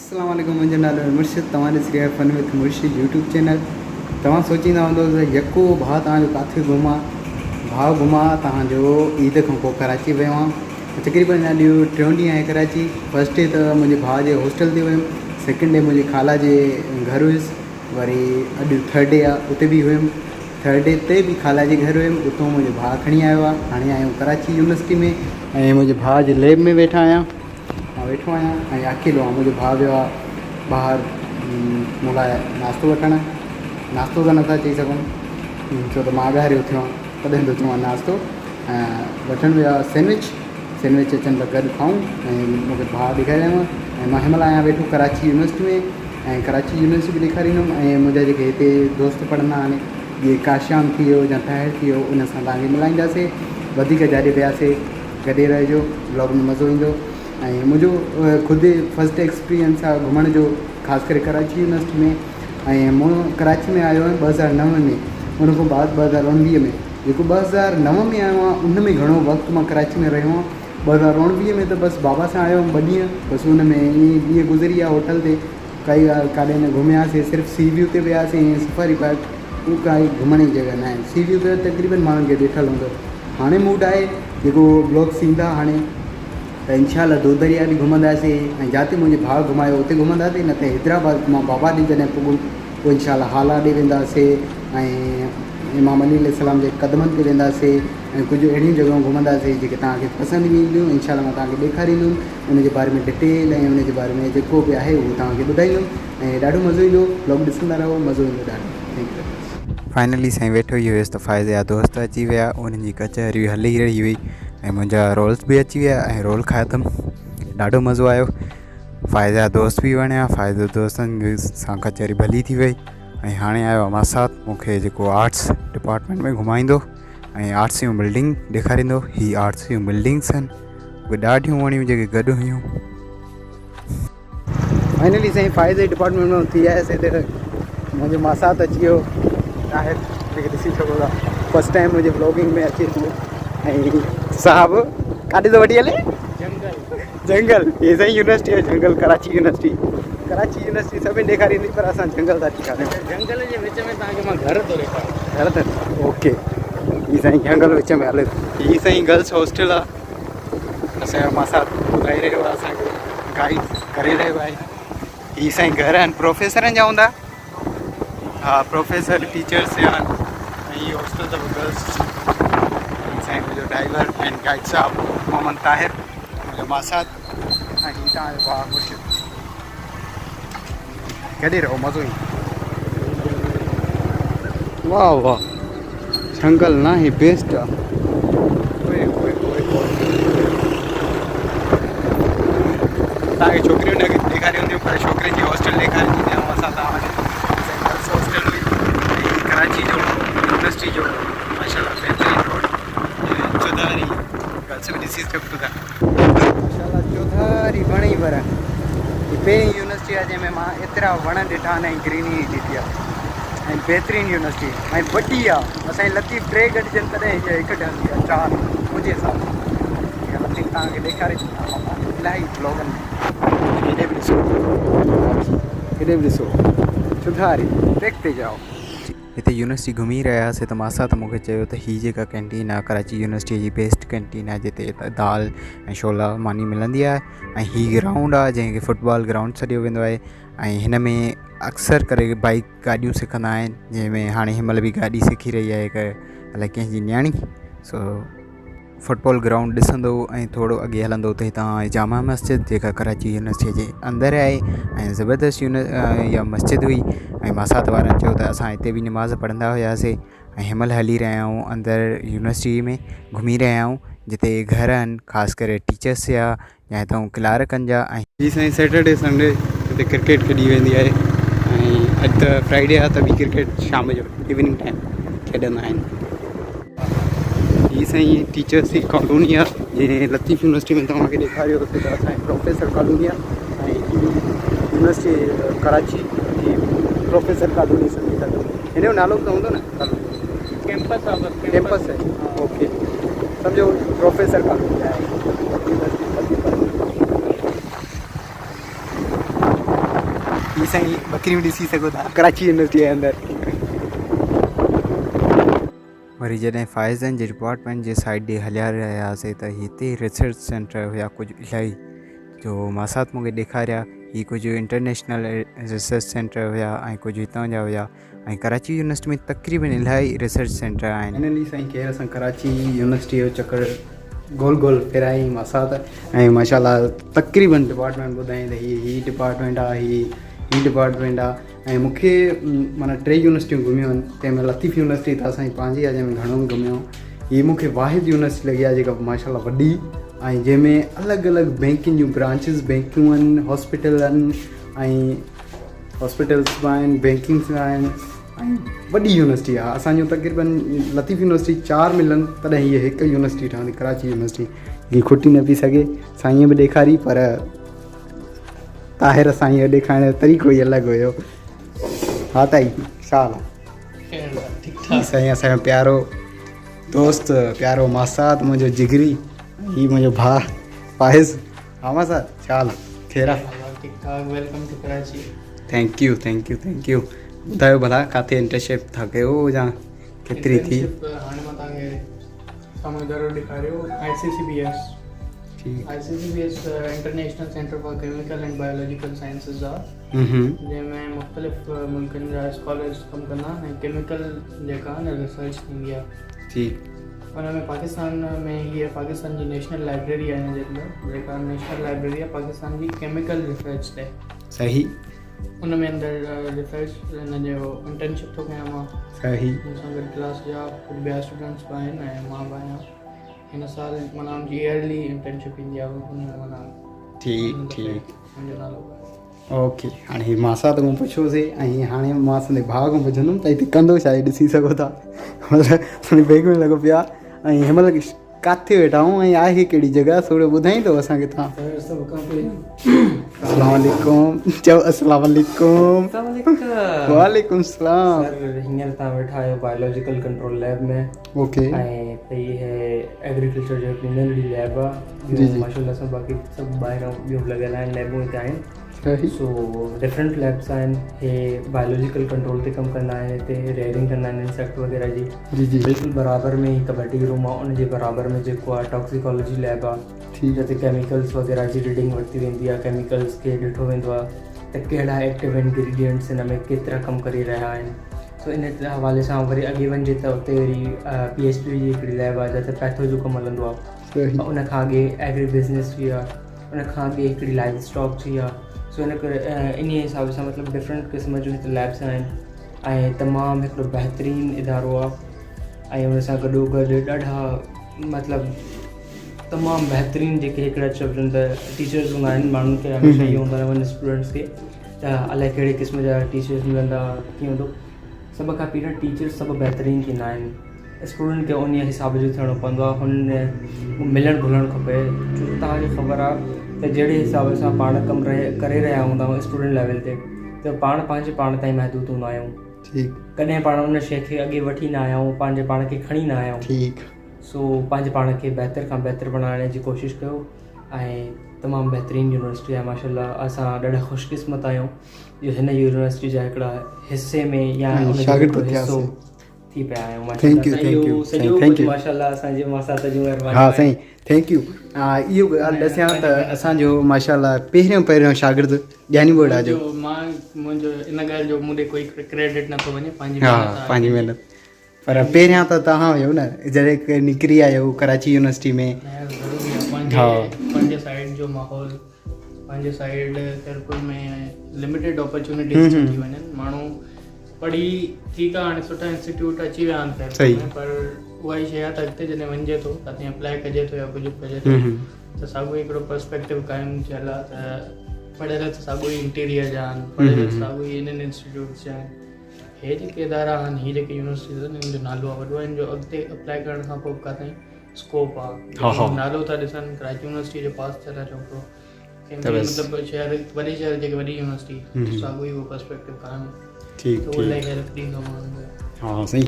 السلام عليڪم منهنجو نالو آهي مرشد توهان ڏسي رهيا آهيو fun with Murshid YouTube channel توهان سوچيندا هوندو ته يڪو ڀاء توهان جو ڪاٿي گم آ ڀاء گم آ توهان جو عيد کان پوء ڪراچي ويو آهيان تقريبن اڄ ٽيون ڏينهن آهي ڪراچي فرسٽ ڊي ته منهنجي ڀاء جي هاسٽل تي ويم سيڪنڊ ڊي منهنجي خالا جي گهر هيس وري اڄ ٿرڊ ڊي آ اتي به هيم ٿرڊ ڊي تي به خالا جي گهر هيم اتو منهنجو ڀاء کڻي آيو آ هاڻي آيو ڪراچي يونيورسٽي ۾ ۽ منهنجي ڀاء جي ليب ۾ ويٺا آهيان مان ويٺو آهيان ۽ اڪيلو آهيان منهنجو ڀاء ويو آهي ٻاهر مون لاء ناشتو وٺڻ ناشتو ته نٿا چئي سگهون ڇو ته مان اڳاهري اٿيو آهيان تڏهن ٿو چوان ناشتو ۽ وٺڻ ويو آهي سينڊوچ سينڊوچ اچن ته گڏ کائون ۽ مون کي ڀاء ڏيکاريائون ۽ مان هن مهل آهيان ويٺو ڪراچي يونيورسٽي ۾ ۽ ڪراچي يونيورسٽي به ڏيکاريندم ۽ منهنجا جيڪي هتي دوست پڙهندا آهن جيئن ڪاشان ٿي ويو يا طاهر ٿي ويو ان سان توهان کي ملائينداسي وڌيڪ جاڏي وياسي گڏي رهجو بلاگ ۾ مزو ايندو ۽ منهنجو خود فرسٽ ايڪسپيرينس آهي گهمڻ جو خاص ڪري ڪراچي يونيورسٽي ۾ ۽ مون ڪراچي ۾ آيو آهيان 2009 ۾ ان کان بعد 2019 ۾ جيڪو 2009 ۾ آيو آهيان ان ۾ گهڻو وقت مان ڪراچي ۾ رهيو آهيان 2019 ۾ ته بس بابا سان آيو هيم ٻه ڏينهن بس ان ۾ ائين ئي ڏينهن گذري ويا هوٽل تي ڪائي ڳالهه ڪاڏي نه گهمياسي صرف سي ويو تي وياسي ۽ سفاري پارڪ هو ڪائي گهمڻ جي جڳهه ناهي سي ويو ته تقريبن ماڻهن کي ڏٺل هوندو هاڻي موڊ آهي جيڪو بلاگس ايندا هاڻي ته انشاء الله دودريا به گهمنداسي ۽ جاتي منهنجي ڀاء گهمايو اتي گهمنداسي نه ته حيدرآباد مان بابا ڏي جڏهن پڳم پوء انشاء الله هالا ڏي وينداسي ۽ امام علي عليه السلام جي قدمن تي وينداسي ۽ ڪجهه اهڙيون جڳهيون گهمنداسي جيڪي توهان کي پسند به اينديون انشاء الله مان توهان کي ڏيکاريندم ان جي باري ۾ ڊٽيل ۽ ان جي باري ۾ جيڪو به آهي اهو توهان کي ٻڌائيندم ۽ ڏاڍو مزو ايندو بلاگ ڏسندا رهو مزو ايندو ڏاڍو thank you very much. Finally سائين ويٺو ئي هيس ته فائز جا دوست اچي ويا انهن جي ڪچهري هلي رهي هئي ۽ منهنجا رولس به اچي ويا ۽ رول کاڌم ڏاڍو مزو آيو فائز جا دوست به وڻيا فائز جي دوستن سان ڪچهري ڀلي ٿي وئي ۽ هاڻي آيو اماسات مون کي جيڪو آرٽس ڊپارٽمينٽ ۾ گهمائيندو ۽ آرٽس جون بلڊنگ ڏيکاريندو هي آرٽس جون بلڊنگس آهن اهي ڏاڍيون وڻيون جيڪي گڏ هيون. فائنلي سائين فائز جي ڊپارٽمينٽ ۾ ٿي آيس هتي منهنجو ماسات اچي ويو طاهر جيڪي ڏسي سگهو ٿا فرسٽ ٽائيم منهنجي بلاگنگ ۾ اچي ٿو ۽ صاحب ڪاڏي ٿو وٺي هلي جنگل جنگل هي سائين يونيورسٽي آهي جنگل ڪراچي يونيورسٽي ڪراچي يونيورسٽي سڀني ڏيکاريندي پر اسان جنگل ٿا ڏيکاريون جنگل جي وچ ۾ توهان کي مان گهر ٿو ڏيکاريان گهر ٿو اوڪي هي سائين جنگل وچ ۾ هلي ٿو هي سائين گرلس هاسٽل آ اسان جو ماسات ٻڌائي رهيو آهي اسان کي گائيڊ ڪري رهيو آهي هي سائين گهر آهن پروفيسرن جا هوندا ها پروفيسر ٽيچرس جا آهن ۽ هي هاسٽل اٿو گرلس هي سائين منهنجو ڊرائيور ۽ گائيڊ صاحب محمد طاهر منهنجو ماسات ۽ هي توهان جو ڀاء مرشد گڏي رهو مزو ايندو واهه واهه جهنگل ناهي بيسٽ آ توهان کي ڇوڪريون نه ڏيکاريون هونديون پر ڇوڪرين جي هاسٽل ڏيکاري ڏيندي آهيون اسان توهان کي گرلس هاسٽل هئي ۽ ڪراچي جو يونيورسٽي جو ماشاء الله بهترين روڊ چوڌاري گرلس به ڏسي سگهو ٿا ماشاء الله چوڌاري وڻ ئي وڻ هي پهرين يونيورسٽي آهي جنهن ۾ مان ايترا وڻ ڏٺا آهن ۽ گرينري ڏٺي آهي ۽ بهترين يونيورسٽي ۽ وڏي آهي اسان جي لطيف ٽي گڏجن تڏهن هيء هڪ ٺهندي آهي چار منهنجي حساب سان اها لطيف توهان کي ڏيکاري ڇڏيان مان الاهي بلاگن ۾ هيڏي به ڏسو هيڏي به ڏسو چوڌاري ديکتي جائو. هتي يونيورسٽي گهمي رهيا هئاسي ته ماسات مون کي چيو ته هي جيڪا ڪينٽين آهي ڪراچي يونيورسٽي جي بيسٽ ڪينٽين آهي جتي دال ۽ شولا ماني ملندي آهي ۽ هي گرائونڊ آهي جنهن کي فٽبال گرائونڊ سڏيو ويندو آهي ۽ هن ۾ اڪثر ڪري بائيڪ گاڏيون سکندا آهن جنهن ۾ هاڻي هن مهل به گاڏي سکي رهي آهي هڪ الائي ڪنهن جي نياڻي سو فٽبال گرائونڊ ڏسندو ۽ ٿورو اڳي هلندو ته هتان آهي جامع مسجد جيڪا ڪراچي يونيورسٽي جي اندر آهي ۽ زبردست اها مسجد هئي ۽ ماسات وارن چيو ته اسان هتي به نماز پڙهندا هياسي ۽ هن مهل هلي رهيا آهيون اندر يونيورسٽي ۾ گهمي رهيا آهيون جتي گهر آهن خاص ڪري ٽيچرس جا يا هتان ڪلارڪن جا ۽. جي سائين سيٽرڊي سنڊي هتي ڪرڪيٽ کيڏي ويندي آهي ۽ اڄ ته فرائيڊي آهي ته به ڪرڪيٽ شام جو ايوننگ ٽائيم کيڏندا آهن. هي سائين ٽيچرس جي ڪالوني آهي جنهن لطيف يونيورسٽي ۾ توهان کي ڏيکاريو هو ته اسان جي پروفيسر ڪالوني آهي ۽ هي يونيورسٽي ڪراچي جي پروفيسر ڪالوني سمجهي ٿا سگهو هن جو نالو به ته هوندو نه ڪالوني ڪيمپس آهي بس ڪيمپس آهي اوڪي سمجهو پروفيسر ڪالوني آهي يونيورسٽي لطيف. سائين ٻڪريون ڏسي سگهو ٿا ڪراچي يونيورسٽي جي اندر. وري جڏهن فائزن جي ڊپارٽمينٽ جي سائيڊ ڏي هليا رهياسي ته هتي ريسرچ سينٽر هيا ڪجهه الاهي جو ماسات مونکي ڏيکاريا هي ڪجهه انٽرنيشنل ريسرچ سينٽر هيا ۽ ڪجهه هتان جا هيا ۽ ڪراچي يونيورسٽي ۾ تقريبن الاهي ريسرچ سينٽر آهن. فائنلي سائين خير سان ڪراچي يونيورسٽي جو چڪر گول گول ڦيرائي ماسات ۽ ماشاءالله تقريبن ڊپارٽمينٽ ٻڌائين ته هي هي ڊپارٽمينٽ آ هي هي ڊپارٽمينٽ آ ۽ مونکي معنيٰ ٽي يونيورسٽيون گهميون آهن تنهن ۾ لطيف يونيورسٽي ته اسانجي پنهنجي آ جنهن ۾ گهڻو گهميو هي مونکي واحد يونيورسٽي لڳي آ جيڪا ماشاءالله وڏي ۽ جنهن ۾ الڳ الڳ بينڪن جون برانچز بينڪون آهن هاسپيٽل آهن ۽ هاسپيٽلس به آهن بينڪنگس به آهن ۽ وڏي يونيورسٽي آهي اسانجو تقريبن لطيف يونيورسٽي چار ملن تڏهن هيء هڪ يونيورسٽي ٺهندي ڪراچي يونيورسٽي جي کٽي نه پئي سگهي سائين به ڏيکاري پر طاهر سائين جو ڏيکارڻ جو طريقو ئي الڳ هيو ها تائي ڇا حال آهي سائين اسانجو پيارو دوست پيارو ماسات منهنجو جگري هي منهنجو ڀاء فائز ها ماسات ڇا حال آ خير آ ٺيڪ ٺاڪ welcome to Karachi. Thank you thank you thank you ٻڌايو ڀلا ڪاٿي انٽرنشپ ٿا ڪيو يا ڪيتري ٿي. انٽرنشپ هاڻي مان توهان کي سامهون ادارو ڏيکاريو آء سي سي بي ايس ٺيڪ I C C B S international centre for chemical and biological sciences آ جنهن ۾ مختلف ملڪن جا اسڪالرس ڪم ڪندا آهن ۽ ڪيميڪل جيڪا آ نه ريسرچ ٿيندي آ ٺيڪ ان ۾ پاڪستان ۾ هيء پاڪستان جي نيشنل لائبريري آهي هن جي اندر جيڪا نيشنل لائبريري آهي پاڪستان جي ڪيميڪل ريسرچ تي صحيح ان ۾ اندر ريسرچ هن جو انٽرنشپ ٿو ڪيان مان صحيح مون سان گڏ ڪلاس جا ڪجهه ٻيا اسٽوڊنٽس به آهن ۽ مان به آهيان هن سال معنيٰ ان جي ايئرلي انٽرنشپ ايندي آهي ان ۾ معنيٰ ٺيڪ ٺيڪ منهنجو نالو به آهي. اوڪي هاڻي هي ماسات کان پڇيوسي ۽ هاڻي مان سندي ڀاء کان پڇندم ته هتي ڪندو ڇا آهي ڏسي سگهو ٿا مطلب سندي بيگ ۾ لڳو پيو آهي ۽ هن مهل ڪاٿي ويٺا آهيون ۽ آهي ڪهڙي جڳهه ٿورو ٻڌائيندو اسان کي تان سڀ کان پهريون السلام عليڪم چئو السلام عليڪم وعليڪم السلام سر هينئر تان ويٺا آهيو بايولوجيڪل ڪنٽرول ليب ۾ اوڪي ۽ پئي هي ايگريڪلچر جو هڪڙي ننڍڙي ليب آ جي جي ماشاءالله سان باقي سڀ ٻاهران ٻيون لڳل آهن ليبون هتي آهن صحيح سو ڊفرنٽ ليبس آهن هي بايولوجيڪل ڪنٽرول تي ڪم ڪندا آهن هتي ريئرنگ ڪندا آهن انسيڪٽ وغيره جي جي جي بلڪل برابر ۾ هي ڪٻڊي روم آ ان جي برابر ۾ جيڪو آ ٽاڪسيڪالوجي ليب آ ٺيڪ جتي ڪيميڪلس وغيره جي ريڊنگ ورتي ويندي آ ڪيميڪلس کي ڏٺو ويندو آ ته ڪهڙا ايڪٽو انگريڊينٽس هن ۾ ڪيترا ڪم ڪري رهيا آهن سو ان حوالي سان وري اڳي وڃجي ته اتي وري پي ايڇ ڊي جي هڪڙي ليب آهي جتي پيٿو جو ڪم هلندو آهي ان کان اڳي ايگري بزنس جي آهي ان کان اڳي هڪڙي لائيو اسٽاڪ جي آهي سو ان ڪري ان حساب سان مطلب ڊفرنٽ قسم جون هتي ليبس آهن ۽ تمام هڪڙو بهترين ادارو آهي ۽ ان سان گڏو گڏ ڏاڍا مطلب تمام بهترين جيڪي هڪڙا چئجن ته ٽيچرس هوندا آهن ماڻهن کي هميشه اهو هوندو آهي اسٽوڊنٽس کي ته الائي ڪهڙي قسم جا ٽيچرس ملندا ڪيئن هوندو سڀ کان پهريون ٽيچرس سڀ بهترين ٿيندا آهن اسٽوڊنٽ کي ان حساب جو ٿيڻو پوندو آهي هن ملڻ گهلڻ کپي ڇو جو توهان کي خبر آهي ته جهڙي حساب سان پاڻ ڪم رهي ڪري رهيا هوندا آهيون اسٽوڊنٽ ليول تي ته پاڻ پنهنجي پاڻ تائين محدود هوندا آهيون ٺيڪ ڪڏهن پاڻ ان شيء کي اڳي وٺي نه آيا آهيون پنهنجي پاڻ کي کڻي نه آيا آهيون ٺيڪ سو پنهنجي پاڻ کي بهتر کان بهتر بڻائڻ جي ڪوشش ڪيو ۽ تمام بهترين يونيورسٽي آهي ماشاء الله اسان ڏاڍا خوش قسمت آهيون جو هن يونيورسٽي جا هڪڙا حصي ۾ يا ان جو شاگرد هڪڙو حصو ٿياسي ٿي پيا آهيون thank you thank you سڄو thank ڪجهه يو ماشاء الله اسان جي ماسات جون مهربانيون ها آهن سائين thank you اهو ڳالهه ڏسيان ته اسان جو ماشاء الله پهريون پهريون شاگرد ڄاڃي بوڙا جو منهنجو مان منهنجو ان ڳالهه جو مون ڏي ڪوئي ڪريڊٽ نٿو وڃي پنهنجي ها محنت آهي پنهنجي محنت پر پهريان ته توهان هيو نه جڏهن نڪري آيو ڪراچي يونيورسٽي ۾. نه ضروري آهي پنهنجي پنهنجي سائيڊ جو ماحول پنهنجي سائيڊ خيرپور ۾ لميٽيڊ اپرچونيٽيز ٿي ٿي وڃن ماڻهو پڙهي ٺيڪ آهي هاڻي سٺا انسٽيٽيوٽ اچي ويا آهن خيرپور ۾ پر اها ئي شيء آهي ته اڳتي جڏهن وڃجي ٿو ڪٿي اپلاء ڪجي ٿو يا ڪجهه ڪجي ٿو ته ساڳيو ئي هڪڙو پرسپيڪٽو قائم ٿيل آهي ته پڙهيل ته ساڳيو ئي انٽيريئر جا آهن پڙهيل ته ساڳيو ئي انهن انسٽيٽيوٽس جا آهن هي جيڪي ادارا آهن هي جيڪي يونيورسٽيز آهن انهن جو نالو آهي وڏو آهن جو اڳتي اپلائي ڪرڻ کان پوء ڪا تائين اسڪوپ آهي نالو ٿا ڏسن ڪراچي يونيورسٽي جو پاس ٿيل آهي ڇوڪرو مطلب شهر وڏي شهر جيڪي وڏي يونيورسٽي ساڳو ئي اهو پرسپيڪٽو قائم ٺيڪ ته الاهي هيلپ ڏيندو ماڻهن کي. ها سائين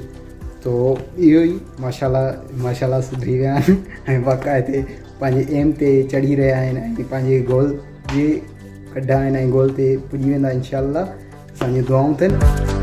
تو اهو ئي ماشاءالله ماشاءالله سڌري ويا آهن ۽ باقاعدي پنهنجي ايم تي چڙهي رهيا آهن ۽ پنهنجي گول جي ڪڍيا آهن ۽ گول تي پڄي ويندا انشاء الله. اسان جون دعائون اٿن.